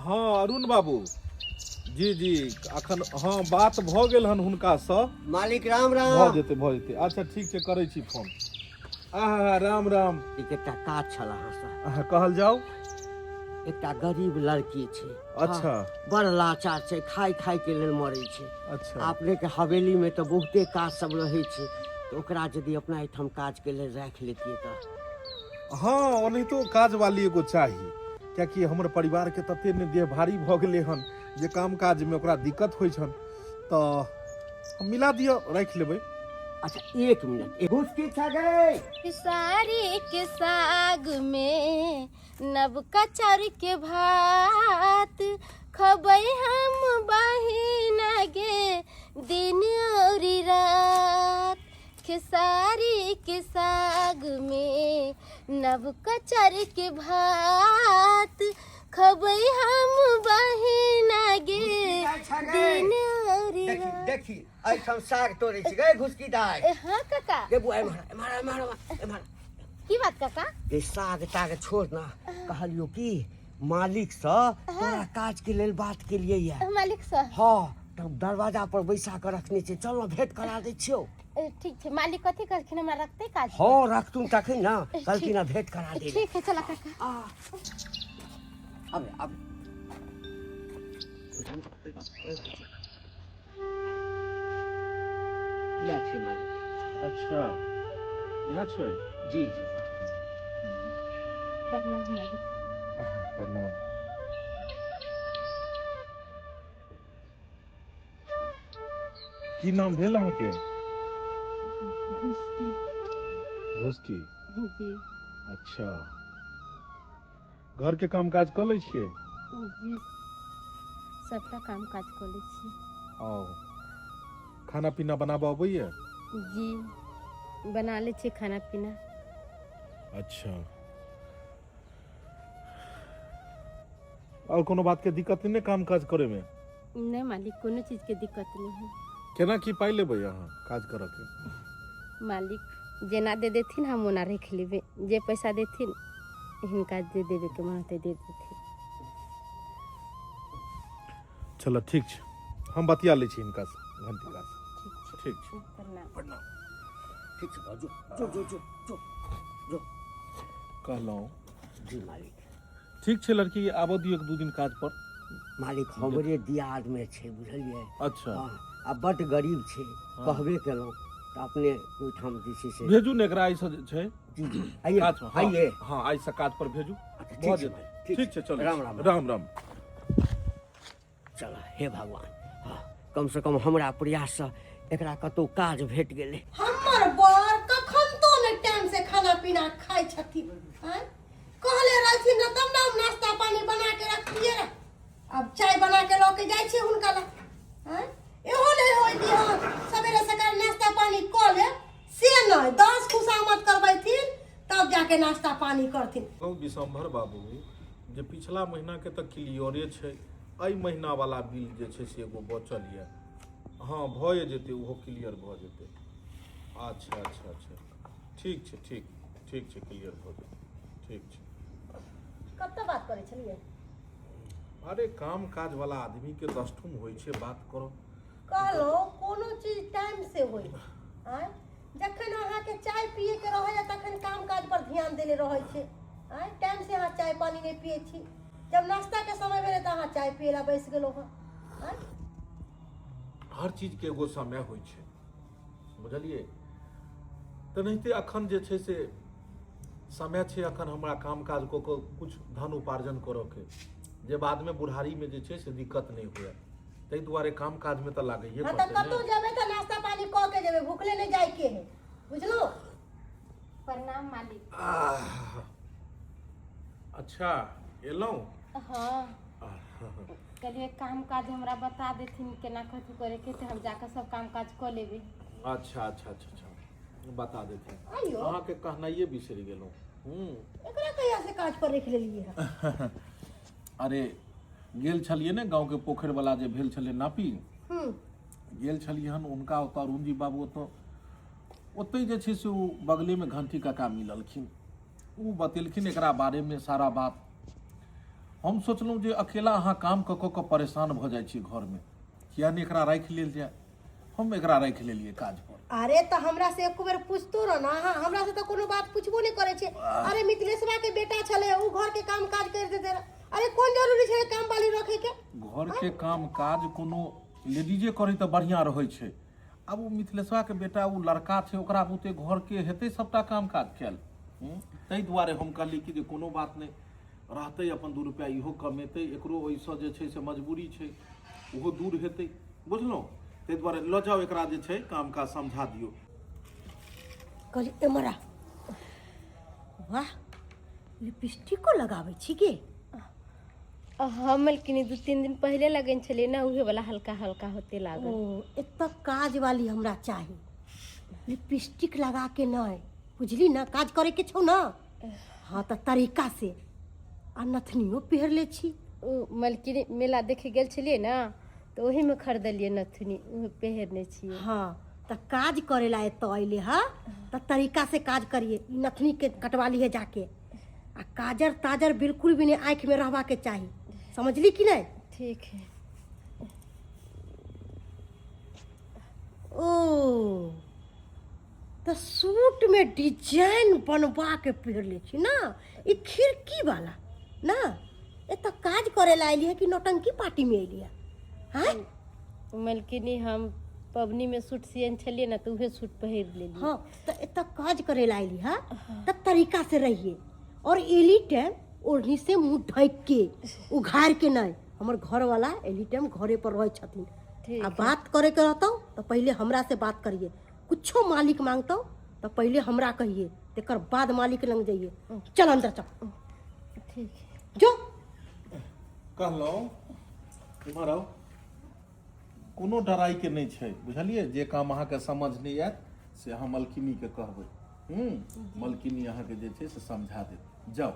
हँ अरुण बाबू जी जी अखन हँ बात भऽ गेल हन हुनकासँ। मालिक राम भऽ राम। जेतै भऽ जेतै। अच्छा ठीक छै, करै छी फोन। आहा राम राम। एक एकटा काज छल अहाँसँ। अहाँ कहल जाउ। एकटा गरीब लड़की छै। अच्छा। हँ, बड़ लाचार छै, खाय खाय के लेल मरै छै। अच्छा। अपने के हवेली में तऽ बहुते काज सब रहै छै, तऽ ओकरा यदि अपना एहिठाम काज के लेल राखि लेतियै तऽ। हँ ओनाहितो काज वाली एगो चाही, कियाकि हमर परिवार के तते ने देह भारी भऽ गेलै हन जे काम काज में ओकरा दिक्कत होइ छन, तऽ हम मिला दिअ राखि लेबै। अच्छा एक मिनट, घुसकी छा गई। खेसारी के साग में नवका चाउर के भात खबै हम बहिना गे दिन औरी रात। खेसारी के साग में नवका चाउर के भात खबै हम बहिना गे दिन औरी देखी रात। देखी एहिठाम साग तोड़ै छी गै घुसकी दाइ। ए, हाँ काका। गे बुआ, एम्हर एम्हर एम्हर एम्हर। की बात काका? गे साग ताग छोड़ ना, कहलियो कि मालिक से तोरा काज के लेल बात के लिए ये। मालिक से? हाँ, तब दरवाजा पर बैसा के रखने छै, चल ना भेंट करा दै छियौ। ए, ठीक छै। मालिक कथी कहलखिन, हमरा रखते काज पर? हाँ रखतुन तखन ना, ए, कहलखिन ठीक। ना भेंट करा दे। ठीक है चला काका। आ अबे अबे इएह छै मालिक। अच्छा इएह छै। जी जी। प्रणाम मालिक। प्रणाम। की नाम भेल अहाँके? घुसकी। घुसकी। जी। अच्छा घर के काम काज कऽ लै छियै? जी सबटा काम काज कऽ लै छियै। ओ खाना पीना बनाबऽ अबैया? जी बना लै छियै खाना पीना। अच्छा और कोनो बात के दिक्कत नहीं काम काज करे में? नहीं मालिक, कोनो चीज के दिक्कत नहीं है। केना की पाई लेबै अहाँ काज करऽ के? मालिक जेना दे देथिन हम ओना रख लेबै, जे पैसा देथिन हिनका जे देवे के मन होतै दे देथिन। चलो ठीक छै, हम बतिया लै छी हिनका से, घंटिका से। ठीक छै। ठीक छै। प्रणाम। प्रणाम। ठीक छै, जो जो जो जो जो जो। कहलहुँ। जी मालिक। ठीक छै लड़की, आबऽ दियौ एक दू दिन काज पर। मालिक हमरे दियाद में छै बुझलियै। अच्छा। हाँ, आ बड गरीब छै, हाँ। कहबे केलहुँ तऽ अपने ओहिठाम जे छै से भेजू ने एकरा, एहिसँ जे छै जी जी आइए काज पर, हाँ, आइए। हाँ आइसँ काज पर भेजू, अच्छा, भऽ ठीक छै जेतै। मालिक, ठीक छै, चलू। राम राम। राम राम। चल हे भगवान, हाँ, कम से कम हमरा प्रयाससँ एकरा कतौ काज भेट गेलै। हमर बर कखन तो ने टाइम से खाना पीना खाइ छथिन, आँय? कहले रहथिन ने तब ने हम नाश्ता पानी बना के रखतियै रह। अब चाय बना के लऽ के जाइ छियै हुनका लग, आँय? इहो नहि होइ कि हँ सवेरे सकाल नाश्ता पानी कऽ ले, से नहि, 10 खुशामद करबैथिन तब जाके नाश्ता पानी करथिन। कहू विशंभर बाबू जे पिछला महीना के तऽ क्लियरे छै, एहि महीना वाला बिल जे छै से एगो बचल यऽ। हँ भए जेतै, ओहो क्लियर भऽ जेतै। अच्छा अच्छा अच्छा ठीक छै, ठीक ठीक छै, क्लियर भऽ जेतै। ठीक छै। कतऽ बात करै छलियै? अरे काम काज वाला आदमी के दसठुम होइ छै बात करऽ। कहलहुँ कोनो चीज टाइम से होइ, आँय? जखन अहाँके चाय पियैके रहैए तखन काम काज पर ध्यान देने रहै छै, आँय? टाइम से अहाँ चाय पानी नहि पियै छी, जब नाश्ताके समय भेलै तऽ अहाँ चाय पियै लए बैस गेलहुँ हँ, आँय? हर चीजके एगो समय होइ छै बुझलियै। तेनाहिते अखन जे छै से समय छै, अखन हमरा काम काज कऽ कऽ किछु धन उपार्जन करऽके, जे बादमे बुढ़ारीमे जे छै से दिक्कत नहि हुए, ताहि दुआरे काम काजमे तऽ लागैए हाँ, तऽ पड़तै कतहु ने। जेबै तऽ नाश्ता पानी कऽ के जेबै, भुखले नहि जाइके है, बुझलहुँ? प्रणाम मालिक। आह, अच्छा एलहुँ? हाँ कहलियै काम काज हमरा बता देथिन केना कथी करे के, तऽ हम जाकऽ सब काम काज कऽ लेबै। अच्छा अच्छा अच्छा अच्छा बता देथिन। आइयो। अहाँके कहनाइए बिसरि गेलहुँ। एकरा कहिया से काज पर रखि लेलियै हँ? अरे गेल छलियै ने गाँवके पोखरि वाला जे भेल छलै नापी, गेल छलियै हन हुनका ओतऽ, अरुणजी बाबू ओतऽ, ओतहि जे छै से ओ बगलेमे घंटी काका मिललखिन, ओ बतेलखिन एकरा बारेमे सारा बात। हम सोचलहुँ जे अकेला अहाँ काम कऽ कऽ कऽ परेशान भऽ जाइ छी घरमे, किया नहि एकरा राखि लेल जाय। हम एकरा राखि लेलियै काज पर। अरे तऽ हमरा से एको बेर पूछतो रह ना अहाँ, हमरा से तऽ कोनो बात पूछबो नहि करै छै। अरे मिथिलेशवा के बेटा छलै, ओ घर के काम काज करि देते रह। अरे कोन जरूरी छलै काम वाली रखे के? घर के काम काज कोनो लेडीजे करै तऽ बढ़िआँ रहै छै। आब ओ मिथिलेशवाके बेटा ओ लड़का छै, ओकरा बुते घरके हेतै सबटा काम काज कयल? ताहि दुआरे हम कहली कि जे कोनो बात नहि रहतै, अपन 2 रुपैआ इहो कमेतै, एकरो ओहिसँ जे छै से मजबूरी छै, ओहो दूर हेतै, बुझलहुँ? ताहि दुआरे लऽ जाउ एकरा, जे छै काम काज समझा दियौ। कहली एम्हर आ। वाह, लिपस्टिको लगाबै छी गे? हम मलकिनी 2-3 दिन पहिले लगेने छलियै ने, उहे वाला हल्का हल्का होते लागल। ओ एतऽ काज वाली हमरा चाही, लिपस्टिक लगा के नहि, बुझली ना? काज करे के छौ ना? हाँ, तऽ तरीका से। आ नथनियो पहिर ले छी। ओ मलकिनी मेला देखे गेल छलियै ने, तऽ ओहीमे खरीदलियै नथुनी, उहे पहिरने छियै। हाँ, तऽ काज करे ला एतऽ अइले हा तऽ तरीका से काज करिए। ई नथनी के कटवा लिए जाके, आ काजर ताजर बिल्कुल भी नहीं आँखि में रहबा के चाही, समझली कि नहीं? ठीक है। ओ तऽ सूट में डिजाइन बनवा के पहिर ले छी ना, ई खिड़की वाला ना। एतऽ काज करे ला अयली है कि नौटंकी पार्टी में अयली है? हाँ मलकिनी, हम पबनी में सूट सियन छलियै ने, तऽ उहे सूट पहिर लेलियै। हाँ, तऽ एतऽ काज करे ला अयली है तऽ तरीका से रहिए, और एली टाइम ओढ़नी से मुंह ढक के, उघार के नहीं। हमर घर वाला एली टाइम घरे पर रहै छथिन। ठीक। आ बात करे के रहतौ तऽ पहिले हमरा से बात करिए। कुछो मालिक मांगतौ तऽ पहिले हमरा कहिए, तेकर बाद मालिक लग जाइए। चल, अंदर चल। ठीक है। जो। कहलहुँ इम्हर आउ। कोनो डराइके नहि छै, बुझलियै? जे काम अहाँके समझ नहि आयत से अहाँ मलकिनीके कहबै, हूँ, मलकिनी अहाँके जे छै से समझा देत। जाउ।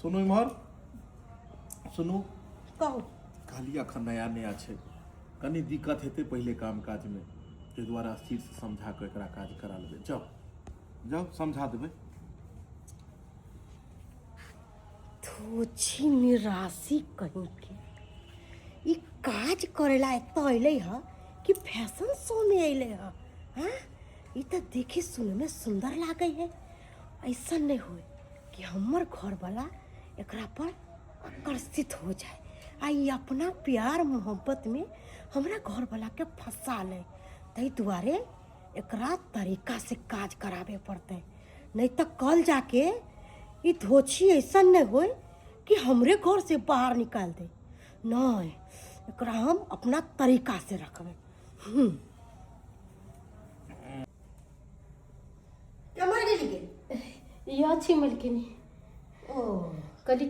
सुनू, इम्हर सुनू। कहू। कहलियै अखन नया नया छै, कनि दिक्कत हेतै पहिले काम काजमे, ताहि दुआरे स्थिरसँ समझा कऽ एकरा काज करा लेबै। जाउ जाउ, समझा देबै। थोछी निराशी कहीं के। ई काज करेला एतऽ अयलै ह कि फैशन शो में अयलै ह? हाँ, ई तऽ देखी सुनमे में सुंदर लागै है। ऐसा नहीं होए कि हमर घरवाला एकरा पर आकर्षित हो जाए आ ई अपना प्यार मोहब्बत में हमरा घरवाला के फंसा ले। ताहि दुआरे एकरा तरीका से काज कराबे पड़तै, नहीं तऽ कल जाके ई धोछी ऐसा नहीं होए कि हमरे घर से बाहर निकाल दे। नहीं, एकरा हम अपना तरीका से रखबै। केम्हर गेली गे? इह छी मलकिनी। ओ कहली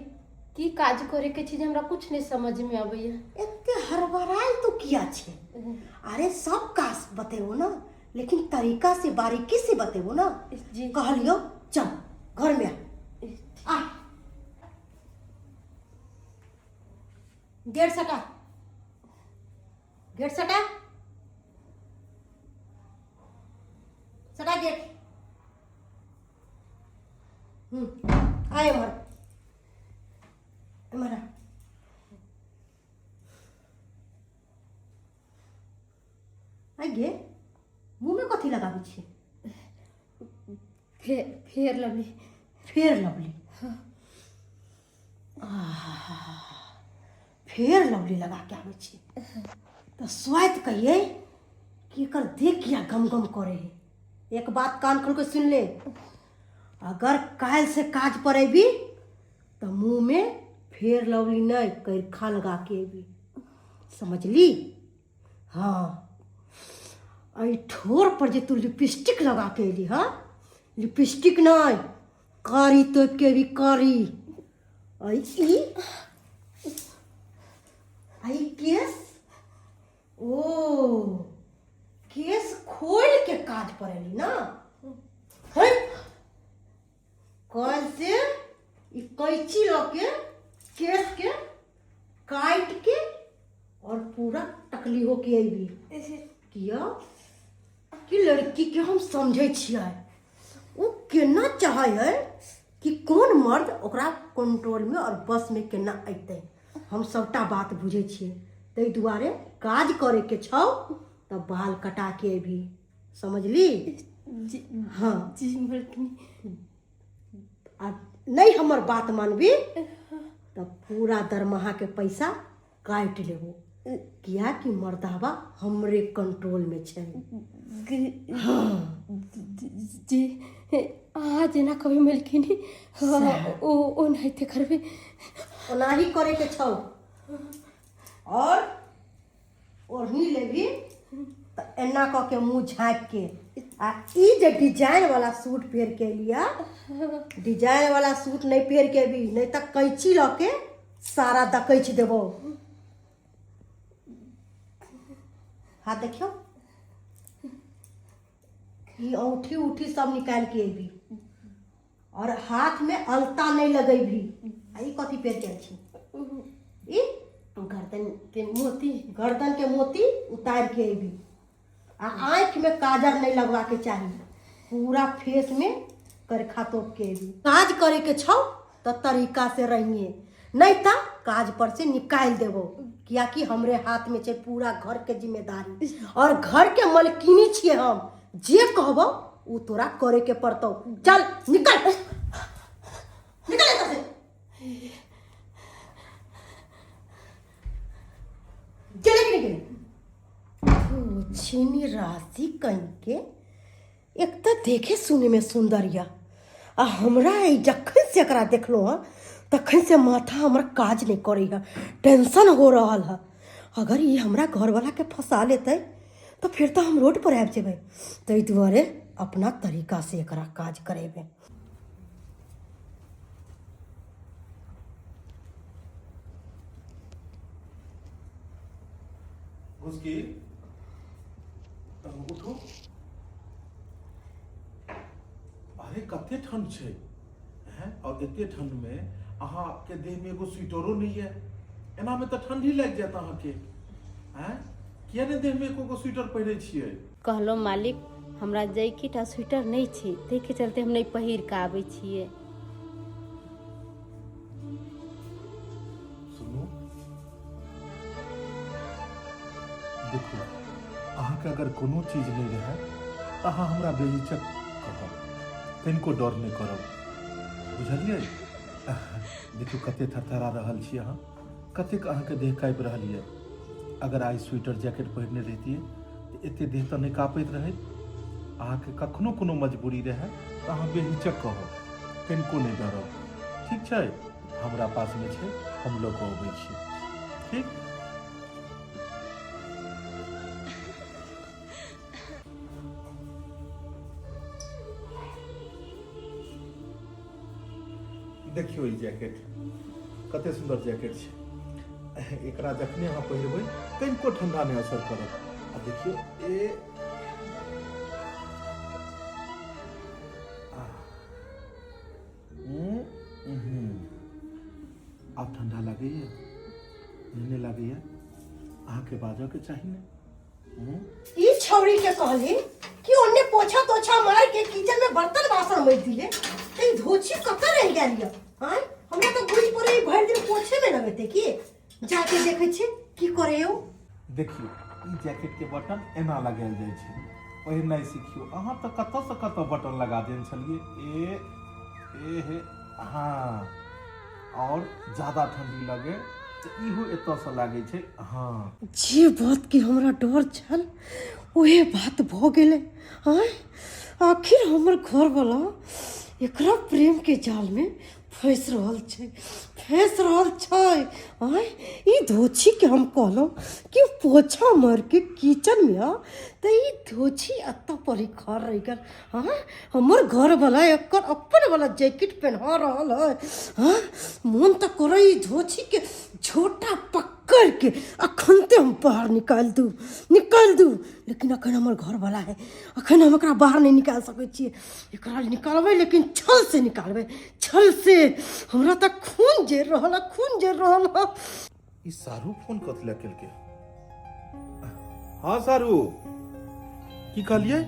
की काज करे के छै जे हमरा कुछ नहीं समझ में अबैया। एते हड़बड़ायल तू किया छै? अरे सब काज बतेबो ना, लेकिन तरीका से, बारीकी से बतेबो ना। जी। कहलियो चल घर में आ। आ गेट सटा, गेट सटा, सटा गेट। आय एम्हर, एम्हर आ। आइ गे, मुँहमे कथी लगाबै छी? फेर लवली। फेर लवली? फेर लवली लगा के आबै छी तऽ स्वाति कहियै कि एकर देह किया गम गम करे है। एक बात कान खोल के सुन ले, अगर काल्हि से काज पर अबी तऽ मुँह में फेर लवली नहीं, करखा लगा के अबी, समझली? हाँ, एहि ठोर पर जे तू लिपस्टिक लगा के अयली हँ, लिपस्टिक नहीं, कारी तोपि के अबी, कारी। आ ई आ ई केस, ओ केस खोल के काज पर अयली ना है। कल से ई कैंची लऽ के केस के काटि के और पूरा टकली होके अयबी। किया कि लड़की के हम समझै छियै, ओ केना चाहै है कि कोन मर्द ओकरा कंट्रोलमे आओर बसमे केना अयतै। हम सभटा बात बुझै छियै, ताहि दुआरे काज करैके छौ तऽ बाल कटा के अयबही, समझली? जी। हाँ। जी मलकिनी। आ नहि हमर बात मानबी तऽ पूरा दरमाहाके पैसा काटि लेबो, कियाकि मर्दाबा हमरे कंट्रोलमे छै। हाँ। जी, अहाँ जेना कहबै मलकिनी, ओ ओनाहिते करबै। ओनाही करैके छौ। और ओढ़नी लेबही तऽ एना कऽ के मुँह झाँपि के, आ ई जे डिजाइन वाला सूट पहिर के एलियै, डिजाइन वाला सूट नहि पहिर के अबी, नहि तऽ कैंची लऽ के सारा दकैच देबौ। हाथ देखियौ, ई औंठी उठी सब निकालि के अबी और हाथ में अलता नहीं लगेबी। आ ई कथी पहिर के आयल छी? ई गर्दन के मोती। गर्दन के मोती उतार के अबी आ आँखि में काजर नहीं लगवा के चाही, पूरा फेस में करखा तोप के अबी। काज करे के छौ तो तरीका से रहिए, नहीं तो काज पर से निकाल देबो, कियाकि हमरे हाथ में छै पूरा घर के जिम्मेदारी और घर के मलकिनी छियै हम, जे कहबो उ तोरा करे के पड़तौ। चल निकल, निकल एतऽ से। गेलै कि नहि गेलै? छिनी राशि कहीं के एक तऽ देखे सुने में सुंदर यऽ आ हमरा ई जखन से एकरा देखलहुँ हँ तखन से माथा हमर काज नहि करै हँ, टेंशन हो रहल हँ। अगर ई हमरा घरवलाके फंसा लेतै तऽ फेर तऽ हम रोड पर आबि जेबै, ताहि दुआरे अपना तरीका से एकरा काज करेबै। घुसकी, उठू। अरे कते ठंड छै हैं, और एते ठंड में अहाँ के देह में एगो स्वेटरो नहीं है, एना में तऽ ठंडी लागि जायत अहाँ के। हैं, किया ने देह में एको गो स्वेटर पहिरे छियै? कहलो मालिक, हमरा जैकेट आ स्वेटर नहि छै, ताहिके चलते हम नहि पहिर कऽ आबै छियै। सुनू, देखू, अहाँके अगर कोनो चीज नहि रहए तऽ अहाँ हमरा बेहिचक कहब, कनिको डर नहि करब, बुझलियै? देखियौ कते थरथरा रहल छी अहाँ, कतेक अहाँके देह काँपि रहल यऽ। अगर आइ स्वेटर जैकेट पहिरने रहितियै तऽ एते देह तऽ नहि काँपैत रहैत। अहाँके कखनो कोनो मजबूरी रहए तऽ अहाँ बेहिचक कहब, कनिको नहि डरब, ठीक छै? हमरा पासमे छै, हम लऽ कऽ अबै छी, ठीक? देखियौ ई जैकेट कते सुंदर जैकेट छै। एकरा जखने अहाँ पहिरबै कनिको ठंडा नहि असर करत। आ देखियौ ए आब ठंडा लागैया नहि लागैया? अहाँके बाजऽ के चाही ने। ई छौड़ी के कहली कि ओन्ने पोछा तोछा मार के किचन में बर्तन बासन मज दिले, ते ई धोछी कतऽ रहि गेल यऽ? आँय, हमरा तऽ बुझि पड़े ई भरि दिन पोछे में लगेते। की जाके देखै छी की करे यौ। देखियौ ई जैकेट के बटन एना लगायल जाइ छै, पहिरनाइ सिखियौ। अहाँ तऽ कतऽ से कतऽ बटन लगा देने छलियै। ए ए हे, हाँ, और ज्यादा ठंडी लगे तऽ इहो एतऽ से लागै छै। हाँ, जे बात के हमरा डर छल उहे बात भऽ गेलै। आँय, आखिर हमर घरवला एकरा प्रेम के जाल में फँसि रहल छै, फँसि रहल छै। आँय, ई धोछी के हम कहलहुँ कि पोछा मारि के किचन में आ, तऽ ई धोछी एतऽ पर ही खड़ रहि गेल। आँय, हमर घरवला एकर अपन वाला जैकेट पहना रहल है। हाँ, मोन तऽ करे ई धोछी के झोटा पकड़ के अखनते हम बाहर निकालि दू, निकालि दू, लेकिन अखन हमर घरवला है, अखन हम एकरा बाहर नहि निकालि सकै छियै। एकरा निकालबै लेकिन छल से निकालबै, छल से। हमरा तऽ खून जरि रहल है, खून जरि रहल है। ई सारू फोन कथी लए केलकै? हाँ सारू, की कहलियै?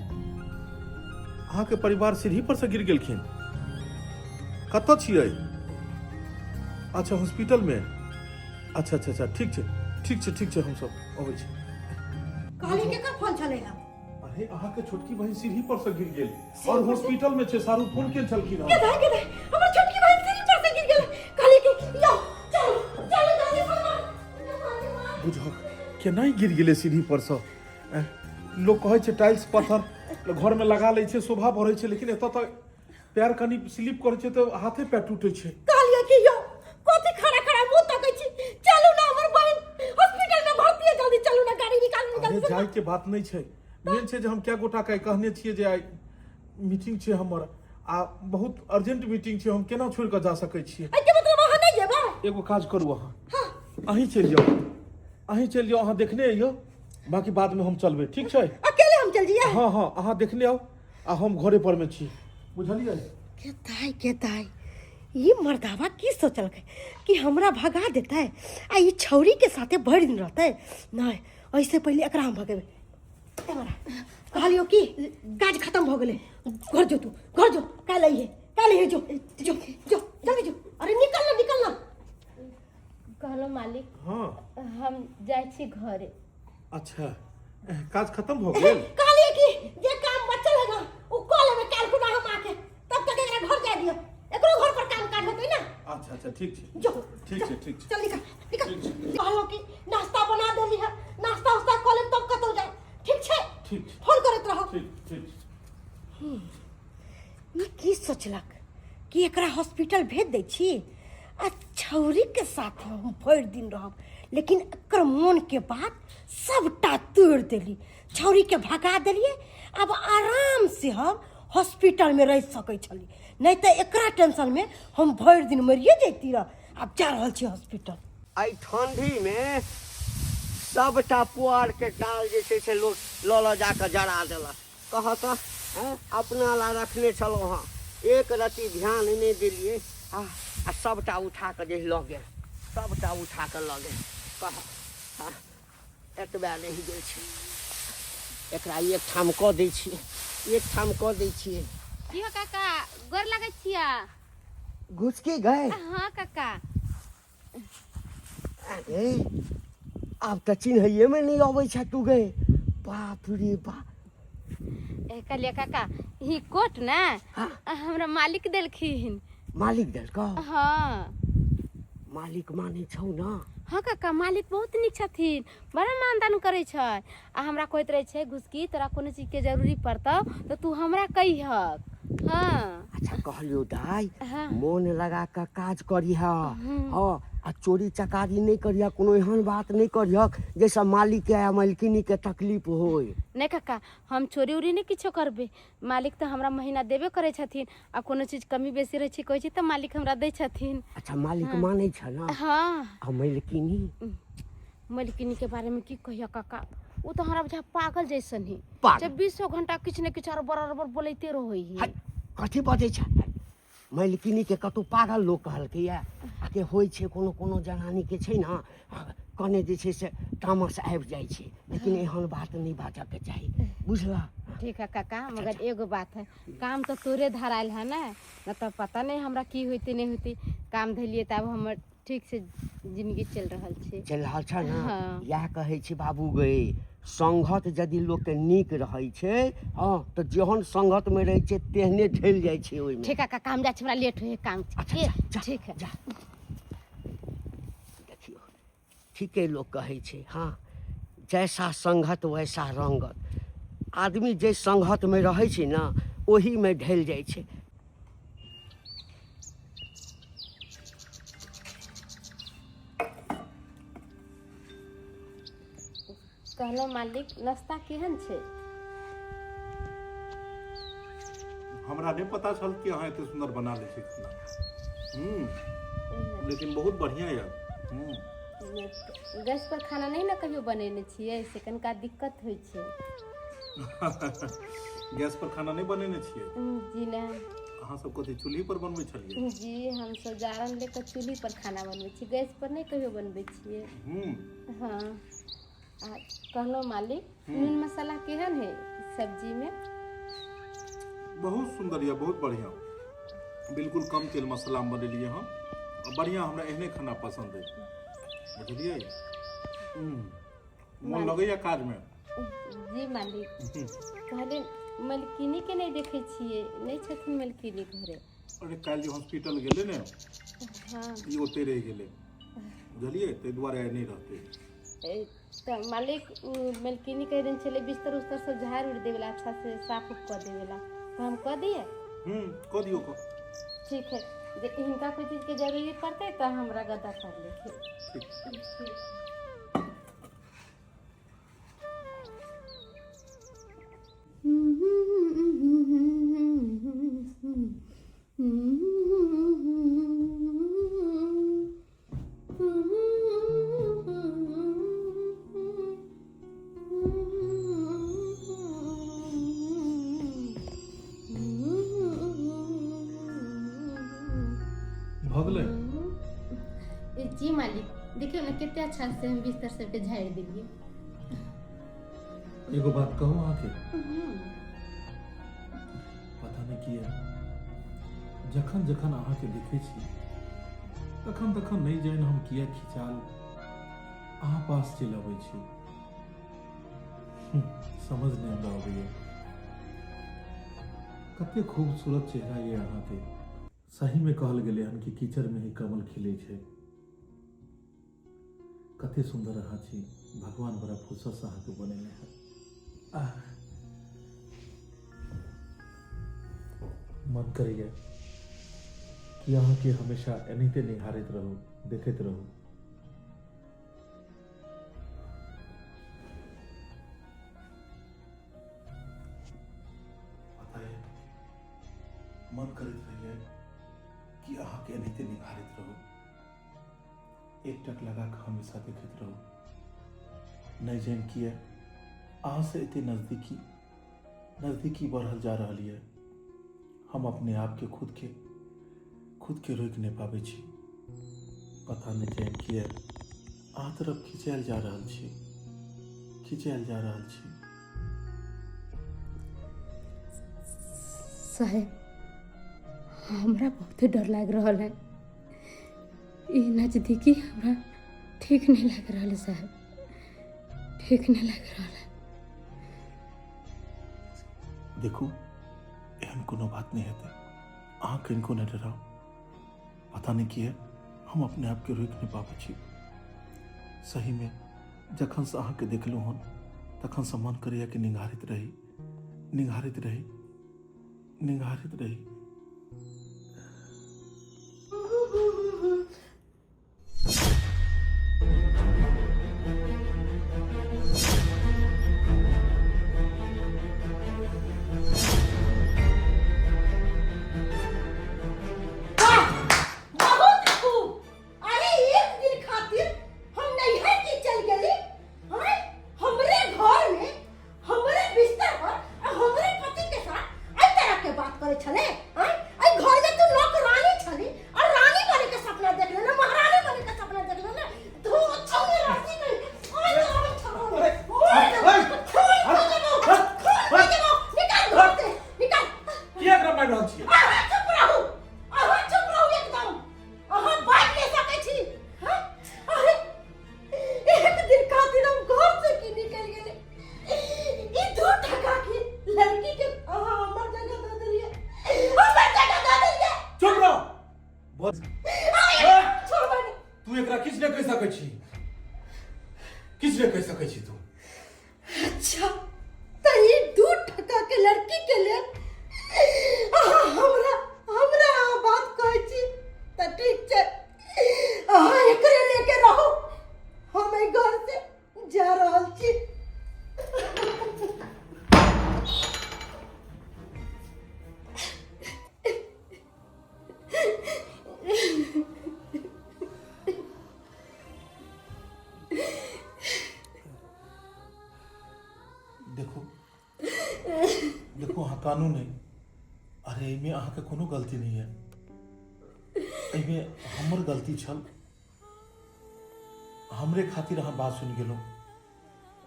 अहाँके परिवार सीढ़ी पर से गिर गेलखिन? कतऽ छियै? अच्छा हॉस्पिटलमे। अच्छा अच्छा अच्छा, ठीक छै ठीक छै ठीक छै, हमसब अबै छी। कहली केकर फोन छलै हँ? अरे अहाँके छोटकी बहिन सीढ़ी पर से गिर गेल और हॉस्पिटल में छै, सारू फोन केल छलखिन हँ। के दाइ के दाइ, हमर छोटकी बहिन सीढ़ी पर से गिर गेल। कहली कि यौ चलू चलू जल्दी फोन मार। बुझक केना गिर गेलै सीढ़ी पर से। लोक कहै छै टाइल्स पत्थर घर में लगा लै छै शोभा बढ़ै छै, लेकिन एतऽ तऽ पैर कनि स्लिप करै छै तऽ हाथे पैर टूटै छै। कहलियै कि यौ कथी खड़ा खड़ा मुंह तकै छी, चलू ना हमर बहिन हॉस्पिटल में भर्ती है, जल्दी चलू ना, गाड़ी निकालू अरे निकालू। जाय के बात नहीं छै, मेन छै जे हम कै गोटा के कहने छियै जे आइ मीटिंग छै हमर आ बहुत अर्जेंट मीटिंग छै, हम केना छोड़ि कऽ जा सकै छियै? एहिके मतलब अहाँ नहि जेबै? एगो काज करू, अहाँ अहीं चलि जाउ, अहीं चलि जाउ, अहाँ देखने अइयौ, बाकी बादमे हम चलबै, ठीक छै? अकेले हम चल जइयै? हँ हँ, अहाँ देखने आउ आ हम घरे पर मे छी, बुझलियै? के दाइ के दाइ, ई मर्दावा की सोचलकै कि हमरा भगा देतै आ ई छौरी के साथे भरि दिन रहतै? नहि, ऐसे पहिले एकरा हम भगेबै। ए मरा, कहलियौ कि काज खत्म भऽ गेलै, घर जो तू, घर जो, काल्हि अइहे, काल्हि अइहे, जो जो जो जल्दी जो। अरे निकल ना निकल ना। कहलहुँ मालिक। हँ। हम जाइ छी घरे। अच्छा, काज खत्म भऽ गेल? कहलियै कि जे काम बचल है ना उ कऽ लेबै काल्हि खुना हम आके, तब तक एकरा घर जाय दियौ, एकरो घर पर काम काज होतै ना। अच्छा अच्छा, ठीक छै। जो। ठीक छै, ठीक छै। चल निकल निकल। कहलहुँ कि नाश्ता बना देली है, नाश्ता उस्ता कऽ लेब तब कतौ जाय, ठीक छै? ठीक छै। फोन करैत रहब। ठीक ठीक। ई की सोचलक कि एकरा हॉस्पिटल भेज दै छी आ छौरीके साथ हम भरि दिन रहब, लेकिन एकर मोनके बात सबटा तोड़ि देली, छौरीके भगा देलियै। आब आराम से हम हॉस्पिटलमे रहि सकै छली, नहि तऽ एकरा टेंशनमे हम भरि दिन मरिए जैती रह। आब जा रहल छी हॉस्पिटल। एहि ठण्डीमे सबटा पुआरके डाल जे छै से लोक लऽ लऽ जा कऽ जरा देलक। कह तऽ, अपना ला रखने छलहुँ हँ, एक रत्ती ध्यान नहि देलियै आ आ सबटा उठा कऽ जे लऽ गेल, सबटा उठा कऽ लऽ गेल। कह, एतबे रहि गेल छै, एकरा एक ठाम कऽ दै छियै, एक ठाम कऽ दै छियै। की हो काका, गोर लगै छियै। घुसकी गए? हाँ काका। अरे आब तऽ चिन्हैएमे नहि अबै छै तू गए, बाप रे बाप। ए कहलियै काका, ई कोट ने हाँ। हमरा मालिक देलखिन। मालिक देलकौ? हाँ। मालिक मानै छौ ना? हाँ काका, मालिक बहुत नीक छथिन, बड़ा मानदान करै छै आ हमरा कहैत रहै छै, घुसकी तोरा कोनो चीजके जरूरी पड़तौ तऽ तू हमरा कहिहक। हाँ। अच्छा कहलियौ दाइ, हाँ। मोन लगा कऽ काज करिह, हँ, आ चोरी चकारी नहि करिह, कोनो एहन बात नहि करिहक जाहिसँ मालिकके आ मालकिनीके तकलीफ होय। नहि काका, हम चोरी उरी नहि किछो करबै। मालिक तऽ हमरा महीना देबे करै छथिन आ कोनो चीज कमी बेसी रहै छै कहै छै तऽ मालिक हमरा दै छथिन। अच्छा, मालिक मानै छ ना? हाँ। आ मालकिनी? मालकिनी के बारे में की कहिया काका, ओ तऽ हमरा बुझा पागल जैसन है। पागल? चौबीसो घंटा किछु ने किछु अरबर अरबर बोलैते रहै है। है, कथी बजै छ? मालकिनी के कतौ पागल लोक कहलकैया? आके होइ छै कोनो कोनो जनानी के छै ने, कने जे छै से तामस आबि जाइ छै, लेकिन एहन बात नहि बाजऽ के चाही, बुझलह? ठीक है काका, मगर एगो बात है, काम तऽ तोरे धरायल है ने, न तऽ पता नहीं हमरा की होते नहीं होते। काम धैलिए तऽ आब हमर ठीक से जिंदगी चलि रहल छै। चलि रहल छ ने? हाँ। इएह कहै छी बाबू गै, संगत यदि लोकके नीक रहै छै, हँ, तऽ जेहन संगतमे रहै छै तेहने ढलि जाइ छै ओहिमे। ठीक है काका, हम जाइ छी, हमरा लेट होइए काम छै। अच्छा, जा, जा, ठीक है। जा। देखियौ, ठीके लोक कहै छै, हँ, जैसा संगत वैसा रंगत। आदमी जाहि संगतमे रहै छै ने ओहीमे ढलि जाइ छै। कहलहुँ मालिक, नाश्ता केहन छै? हमरा नहि पता छल कि अहाँ एते सुंदर बना लै छी खाना। लेकिन बहुत बढ़िया यऽ। गैस पर खाना नहि ने कहियो बनेने छियै, से कनिका दिक्कत होइ छै। गैस पर खाना नहि बनेने छियै? जी नहि। अहाँ सब कथी चूल्ही पर बनबै छलियै? जी, हमसब जारन ले कऽ चूल्ही पर खाना बनबै छी, गैस पर नहि कहियो बनबै छियै। हाँ, आ कहलहुँ मालिक, नून मसाला केहन है सब्जीमे? बहुत सुंदर यऽ, बहुत बढ़िया, बिल्कुल कम तेल मसाला मे बनेलियै हम आ बढ़िआँ हमरा एहने खाना पसन्द अछि बुझलियै। मोन लगैया काजमे? जी मालिक। कहलियै मलकिनी के नहि देखै छियै, नहि छथिन मलकिनी घरे? अरे काल्हि जे हॉस्पिटल गेलै ने, हाँ, ई ओते रहि गेलै बुझलियै, ताहि दुआरे आइ नहि रहतै। तऽ मालिक उ मलकिनी कहि देने छलै बिस्तर उस्तर सब झाड़ि उड़ि देबे ला, अच्छा से साफ उफ कऽ देबे ला, तऽ हम कऽ दियै? कऽ दियौ कऽ। ठीक है, जे हिनका कोई चीज के जरूरी पड़तै तऽ हमरा गद्दा कर लेथिन। ठीक। भऽ गेलै? जी मालिक, देखियौ ने कते अच्छा से हम बिस्तर सबके झाड़ि देलियै। एगो बात कहू अहाँके? पता नहि किया जखन जखन अहाँके देखै छी तखन तखन नहि जानि हम किया खिचाल अहाँ पास चलि अबै छी। समझ नहि हमरा अबैया। कते खूबसूरत चेहरा ये अहाँके। सहीमे कहल गेलै हन कि कीचड़मे ही कमल खिलै छै। कते सुन्दर अहाँ छी, भगवान बड़ा फुर्सतसँ अहाँके बनेने है। आह, मन करैया कि अहाँके हमेशा एनाहिते निहारैत रहू, देखैत रहू। पता है, मन करैत रहैया कि अहाँके एनाहिते निहारैत रहू, एक टक लगा कऽ हमेशा देखैत रहू। नहि जानि किया अहाँसँ एते नजदीकी नजदीकी बढ़ल जा रहल यऽ। हम अपने आपके खुदके रोकि नहि पाबै छी। पता नहि जानि किया अहाँ तरफ खिंचायल जा रहल छी, खिंचायल जा रहल छी। साहेब, हमरा बहुते डर लागि रहल है। ई नजदीकी हमरा ठीक नहीं लग रहा है साहब, ठीक नहीं लग रहा है। देखू, एहन कोनो बात नहीं हेतै, अहाँ कनिको नहि डराउ। पता नहि किया हम अपने आपके रोकि नहि पाबै छी। सहीमे जखनसँ अहाँके देखलहुँ हन तखनसँ मन करैया कि निंघारैत रही, निंघारैत रही, निंघारैत रही। बहुत खूब। अरे एक दिन खातिर हम नैहर के चल गेली हैं, हमरे घर में हमरे बिस्तर पर आ हमरे पति के साथ एहि तरह के बात करे छले हैं। एहि घर में तू नौकरानी छली और रानी बने के सपना देख लेने, महारानी बने के सपना देख लेने। तू अच्छा में राशि नहीं ओए तो हम छोड़ो ओए तो खून हो जबो, खून हो जबो। निकाल घर से, निकाल। किया एकरा मारि रहल छियै? अहाँ चुप रहू, अहाँ चुप रहू एकदम। अहाँ बाजि नहि सकै छी हैं? अरे एक दिन खातिर हम घर से की निकल गेले, ई 2 टका के लड़की के अहाँ हमर जगह दऽ देलियै, हमर जगह दऽ देलियै। चुप रह। बस। छोड़बै नहि। तू एकरा किछु नहि कहि सकै छी, किछु नहि कहि सकै छी तू। अच्छा तऽ ई 2 टका के लड़की के लेल अहाँ हमरा हमरा अहाँ बात कहै छी तऽ ठीक छै, अहाँ एकरे लेके रहू, हम एहि घर से जा रहल छी। देखू देखू, अहाँ कानू नहि। अरे एहिमे अहाँके कोनो गलती नहि है, एहिमे हमर गलती छल। हमरे खातिर अहाँ बात सुनि गेलहुँ,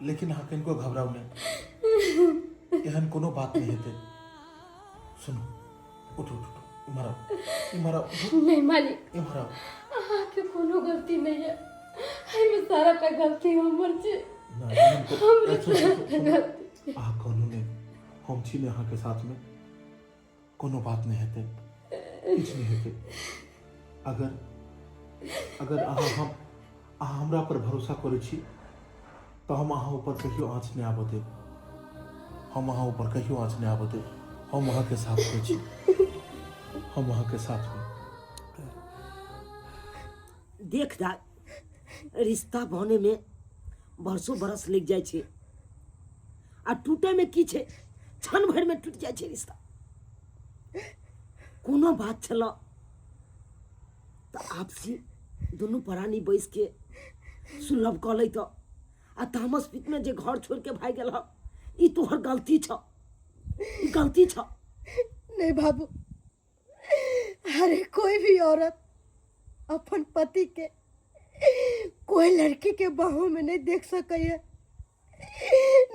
लेकिन अहाँ कनिको घबराउ नहि, एहन कोनो बात नहि हेतै। सुनू, उठू उठू, इम्हर आउ, इम्हर आउ, उठू। नहीं मालिक, इम्हर आउ। अहाँके कोनो गलती नहि है एहिमे सारा टा गलती हमर छै। नहि, एहन हमरे सुनू, सुनू, सुनू। गलती। अहाँ कहलहुँ नहि, हम छी ने अहाँके साथमे, कोनो बात नहि हेतै, किछु नहि हेतै। अगर अगर अहाँ हम अहाँ हमरा पर भरोसा करै छी तऽ हम अहाँ ऊपर कहियो आँच नहि आबऽ देब। हम अहाँ ऊपर कहियो आँच नहि आबऽ देब। हम अहाँके साथमे छी, हम अहाँके साथमे। देख दाय, रिश्ता बने में बरसों बरस लग जाइ छै आ टूटे में की छै, क्षण भर में टूट जाइ छै रिश्ता। कोनो बात छल तऽ आपसी दुनू प्राणी बैस के सुलभ कऽ लैत, आ तामस पित में जे घर छोड़ के भागि गेल, ई तोहर गलती छ, ई गलती छ। नहीं बाबू, अरे कोई भी औरत अपन पति के कोई लड़की के बाहों में नहीं देख सके है,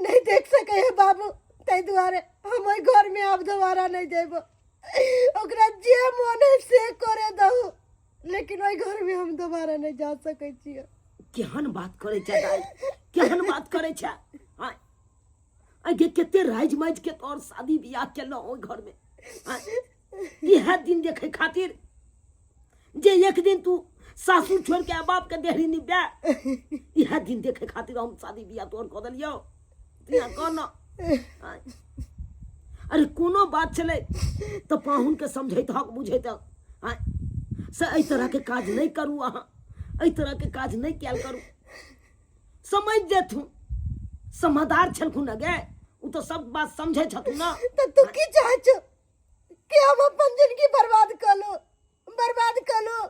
नहीं देख सके है बाबू। ताहि दुआरे हम ओहि घर में आब दोबारा नहीं जेबो। ओकरा जे मन है से करे दहु, लेकिन ओहि घर में हम दोबारा नहीं जा सके छियै। केहन बात करै छै दाइ, केहन बात करै छै? आँय आँय गे, कते राजि माजि के तोहर शादी बियाह केलहुँ ओहि घर में। आँय, इएह दिन देखे खातिर जे एक दिन तू सासुर छोड़ के बाप के देहरी निपा, इएह दिन देखे खातिर हम शादी बियाह तोहर कऽ देलियौ। तू यहाँ कह न। आँय, अरे कोनो बात छलै तऽ पाहुन के समझैत हक बुझैत हक। आँय, से एहि तरह के काज नहि करू, अहाँ एहि तरह के काज नहि कयल करू। समझ जेथुन, समझदार छलखुन गे, ओ तऽ सब बात समझै छथुन ना। तऽ तू की चाहै छौ कि हम अपन जिंदगी बर्बाद कऽ लू, बर्बाद कऽ लू?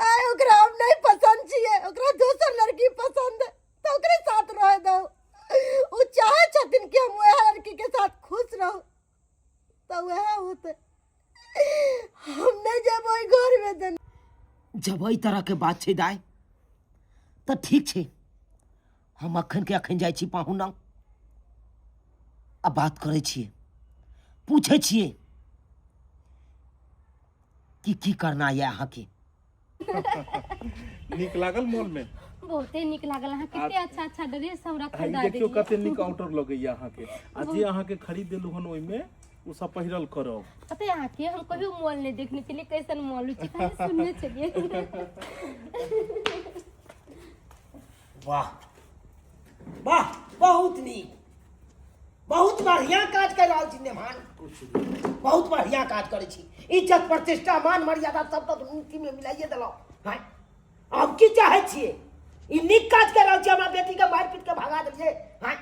आय ओकरा हम नहीं पसंद छियै, ओकरा दोसर लड़की पसंद है तऽ ओकरे साथ रह दो। ओ चाहे छथिन कि हम वएह लड़की के साथ खुश रहू तऽ वएह होतै। हम नहीं जेबै ओहि घर में। तऽ जब एहि तरह के बात छै दाइ तऽ ठीक छै, हम अखन के अखन जाइ छी पाहुन लग आ बात करै छियै, पूछै छियै कि की करना यऽ अहाँके। नीक लागल मॉल में? बहुते नीक लागल। अहाँ कते अच्छा अच्छा ड्रेस हमरा आ ई खरीदा देखियौ देलियै। कते नीक आउटर लगैया अहाँके, आ जे अहाँके खरीद देलहुँ हन ओहिमे ओ सब पहिरल करब। पता है अहाँके, हम कहियो मॉल नहि देखने छलियै, कैसन मॉल होइ छै खाली सुनने छलियै। वाह वाह, बहुत नीक, बहुत बढ़िया काज कर रहल छी नेमान, बहुत बढ़िया काज करै छी। इज्जत प्रतिष्ठा मान मर्यादा सब तऽ मिट्टी में मिलाइए देलहुँ। हाँ, आब की चाहै छियै? ई नीक काज कर रहल छी? हमरा बेटी के मारि पीट के भगा देलियै। हाँ,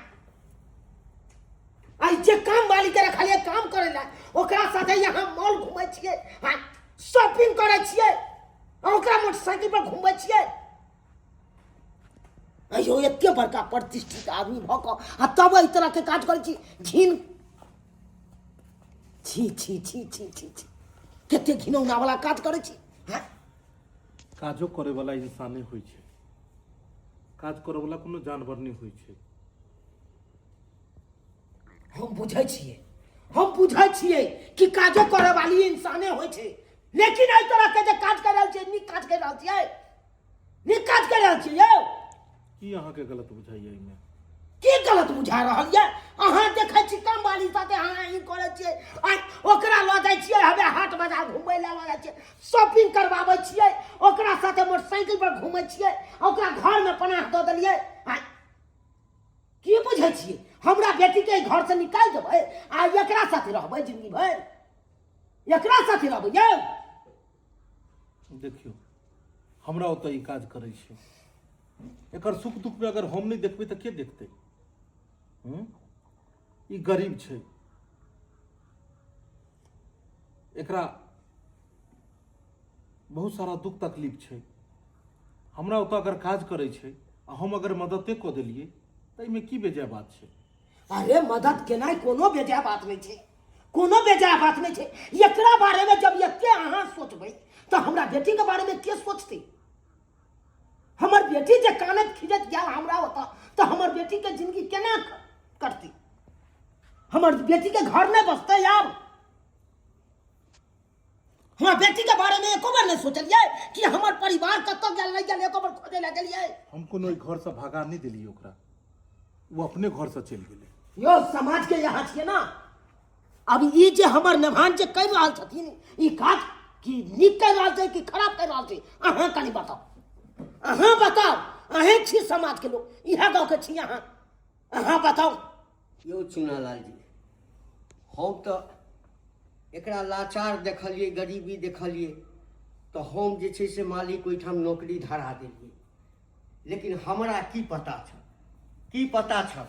आई जे काम वाली के रखलियै काम करै ला, ओकरा साथे यहाँ मॉल घूमै छियै, हाँ शॉपिंग करै छियै, आ ओकरा मोटरसाइकिल पर घूमै छियै। अयो एते बड़का प्रतिष्ठित आदमी भऽ कऽ आ तब एहि तरहके काज करै छी। घिन छी छी छी छी छी छी, कते घिनौना वाला काज करै छी। हाँ? काजो करे वाला इंसाने होइ छै, काज करे वाला कोनो जानवर नहि होइ छै। हम बुझै छियै, हम बुझै छियै कि काजो करे वाली इंसाने होइ छै, लेकिन एहि तरह के जे काज कर रहल छियै, नीक काज कर रहल छियै? नीक काज कर रहल छियै यौ? की अहाँके गलत बुझाइया एहिमे? की गलत बुझा रहल यऽ? अहाँ देखै छी काम वाली साथे अहाँ ई करै छियै, आ ओकरा लऽ जाइ छियै हवे हाट बाजार घुमबै लए लऽ जाइ छियै, शॉपिंग करबाबै छियै, ओकरा साथे मोटरसाइकिल पर घुमै छियै, आ ओकरा घरमे पनाह दऽ देलियै। आ की बुझै छियै, हमरा बेटीके एहि घरसँ निकालि देबै आ एकरा साथे रहबै जिंदगी भरि? एकरा साथे रहबै यौ? देखियौ, हमरा ओतऽ ई काज करै छै, एकर सुख दुखमे अगर हम नहि देखबै तऽ के देखतै? हूँ? ई गरीब छै, एकरा बहुत सारा दुख तकलीफ छै। हमरा ओतऽ अगर काज करै छै आ हम अगर मददे कऽ देलियै तऽ एहिमे की बेजाय बात छै? अरे मदद केनाइ कोनो बेजाय बात नहि छै, कोनो बेजाय बात नहि छै। एकरा बारेमे जब एते अहाँ सोचबै तऽ हमरा बेटीके बारेमे के सोचतै? हमर बेटी जे कानैत खीजैत गेल हमरा ओतऽ तऽ हमर बेटीके जिंदगी केना कटतै? हमर बेटीके घर नहि बसतै आब? हमरा बेटी के बारे में एको बार नहीं सोचलिए कि हमर परिवार कतऽ गेल नहीं गेल, एको बार खोजे लए गेलिए? हम कोनो ओहि घरसँ भगा नहि देलियै ओकरा, ओ अपने घरसँ चलि गेलै। यो समाज के यहाँ छियै ना। अब ई जे हमर नेभान जे कहि रहल छथिन ई काज कि नीक कहि रहल छै कि खराब कहि रहल छै, अहाँ कनि बताउ, अहाँ बताउ। अहें छी समाज के लोग, इएह गाँव के छी अहाँ, अहाँ बताउ। यौ चुनालाल जी, हम तऽ एकरा लाचार देखलियै, गरीबी देखलियै, तऽ हम जे छै से मालिक ओहिठाम नौकरी धरा देलियै। लेकिन हमरा की पता छल, की पता छल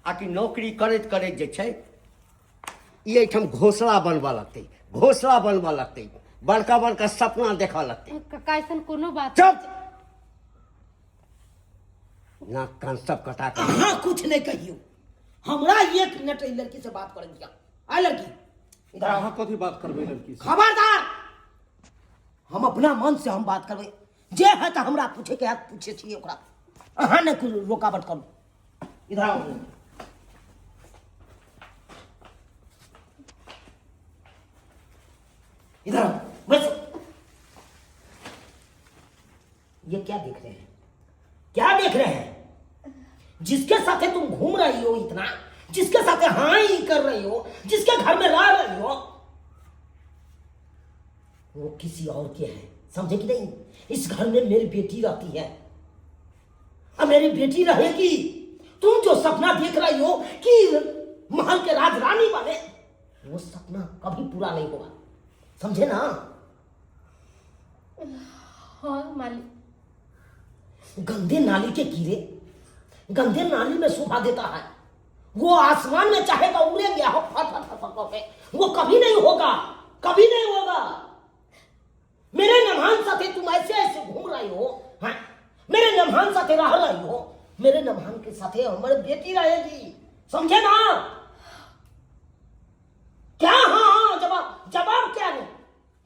आ कि नौकरी करैत करैत जे छै ई एहिठाम घोंसला बनबऽ लगतै, घोंसला बनबऽ लगतै, बड़का बड़का सपना देखऽ लगतै। काका, ऐसन कोनो बात। चुप! नाक कान सब कटा कऽ। अहाँ कुछ नहीं कहियो, हमरा एक मिनट एहि लड़की से बात करे दिया। आ लड़की, इधर आओ। अहाँ कथी बात करबै लड़की से? खबरदार, हम अपना मन से हम बात करबै। जे है तऽ हमरा पूछे के है, पूछे छियै ओकरा, अहाँ नहि कुछ रोकावट करू। इधर आओ। इधर आओ, बैसो। ये क्या देख रहे हैं, क्या देख रहे हैं? जिसके साथे तुम घूम रही हो इतना, जिसके साथे हाँ ही कर रही हो, जिसके घर में रह रही हो, वो किसी और के है, समझे कि नहीं? इस घर में मेरी बेटी रहती है अब मेरी बेटी रहेगी। तुम जो सपना देख रही हो कि महल के राज रानी बने, वो सपना कभी पूरा नहीं होगा, समझे ना? हाँ मालिक। गंदे नाली के कीड़े गंदे नाली में शोभा देता है, वो आसमान में चाहेगा उड़ेंगे हो फट फट फट फट के, वो कभी नहीं होगा, कभी नहीं होगा। मेरे नमहान साथे तुम ऐसे ऐसे घूम रही हो, हाँ? मेरे नमहान साथे रह रही हो, मेरे नमहान के साथे हमारे बेटी रहेगी, समझे ना? क्या? हाँ हाँ, जवाब, जवाब क्या नहीं,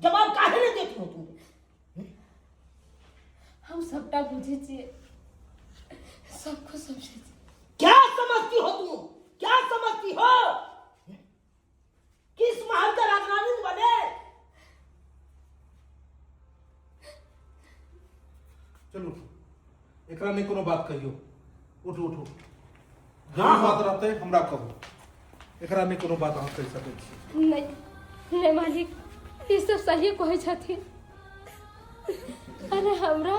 जवाब काहे नहीं देती हो तुम? हम सबटा बुझे छियै, सब कुछ समझे छियै। क्या समझती हो तुम, क्या समझती हो? किस महल का राजरानी बने? चलू उठू, एकरा नहि कोनो बात कहियौ। उठू उठू, जे भी बात रहतै हमरा कहू, एकरा नहि कोनो बात अहाँ कहि सकै छी। नहीं नहीं मालिक, ई सब सही कहै छथिन। अरे हमरा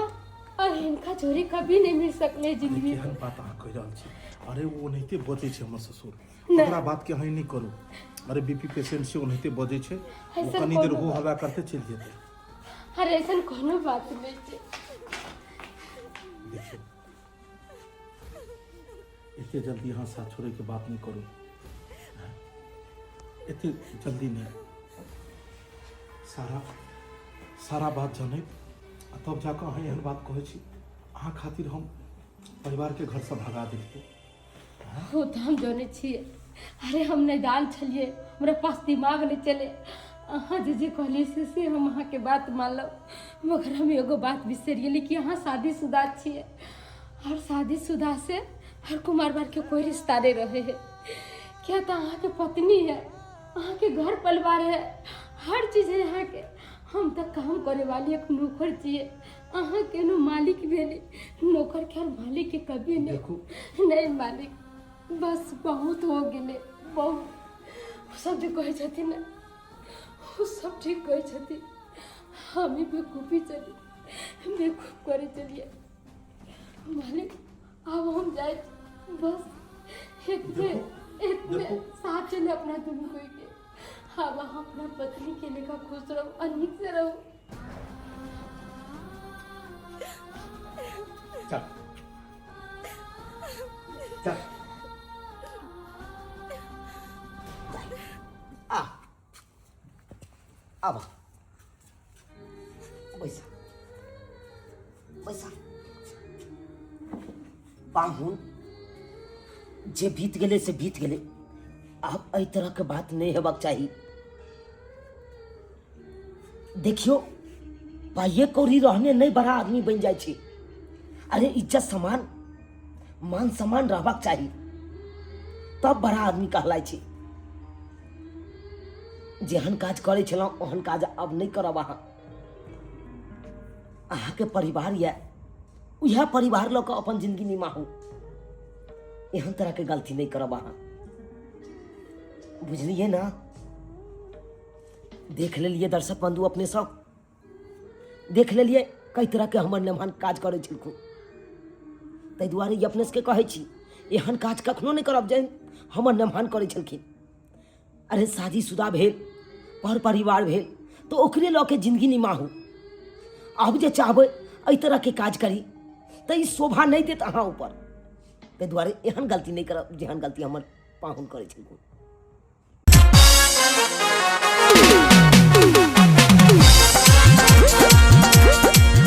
और हिनका जोड़ी कभी नहीं मिल सकले जिंदगी में। केहन बात अहाँ कहि रहल छी? अरे ओ ओनाहिते बजै छै हमर ससुर, नहि। ओकरा बात के अहाँ नहि करू। अरे बीपी पेशेंट छै, ओनाहिते बजै छै ओ। ऐसन कनी देर कोनो हो बात- हल्ला करते चलि जेतै। अरे ऐसन कोनो बात नहीं छै। देखियौ, एते जल्दी अहाँ साथ छोड़ैके बात नहि करू, एते जल्दी नहि। सारा सारा बात जनैत आ तब जाकऽ अहाँ एहन बात कहै छी। अहाँ खातिर हम परिवारके घरसँ भगा देलियै। ओ तऽ हम जनै छियै। अरे हम नैदान छलियै, हमरा पास दिमाग नहि चले। अहाँ जे जे कहलियै से हम अहाँके बात मानलहुँ, मगर हम एगो बात बिसरि गेली कि अहाँ शादीशुदा छियै और शादीशुदा से हर कुमार बारके कोई रिश्ता नहीं रहे है। क्या तऽ अहाँके पत्नी है, अहाँके घर परिवार है, हर चीज है अहाँके। हम तऽ काम करे वाली एक नौकर छियै, अहाँ केनो मालिक भेली। नौकर के और मालिक के कभी नहीं। देखू। नहीं मालिक, बस बहुत हो गेलै, बहुत। ओ सब जे कहै छथिन ने, ओ सब ठीक कहै छथिन। हम ही बेवकूफी चली, बेवकूफ करे चलिए। मालिक, आब हम जाइ छी, बस इतने इतने देखू। साथ चले अपना दुनू कोई के। आब अहाँ अपना पत्नी के लेकर खुश रहू और नीक से रहू। चल चल, आ आब बैसा बैसा। पाहुन, जे बीत गेलै से बीत गेलै, आब एहि तरहके बात नहि हेबाक चाही। देखियौ, पाइए कौड़ी रहने नहि बड़ा आदमी बनि जाइ छै। अरे इज्जत सम्मान, मान सम्मान रहबाक चाही, तब बड़ा आदमी कहलाइ छै। जेहन काज करै छलहुँ ओहन काज आब नहि करब। अहाँ, अहाँके परिवार यऽ, उएह परिवार लऽ कऽ अपन जिन्दगी निमाहू। एहन तरहके गलती नहि करब अहाँ, बुझलियै ने? देख लेलियै दर्शक बंधु, अपने सब देख लेलियै कई तरहके हमर मेहमान काज करै छलखुन। ताहि दुआरे ई अपने सबके कहै छी, एहन काज कखनो नहि करब जे हमर मेहमान करै छलखिन। अरे, शादीशुदा भेल, पर परिवार भेल, तऽ ओकरे लऽ के जिन्दगी निमाहू। आब जे चाहबै एहि तरहके काज करी तऽ ई शोभा नहि देत अहाँ ऊपर। ताहि दुआरे एहन गलती नहि करब जेहन गलती हमर पाहुन करै छलखुन।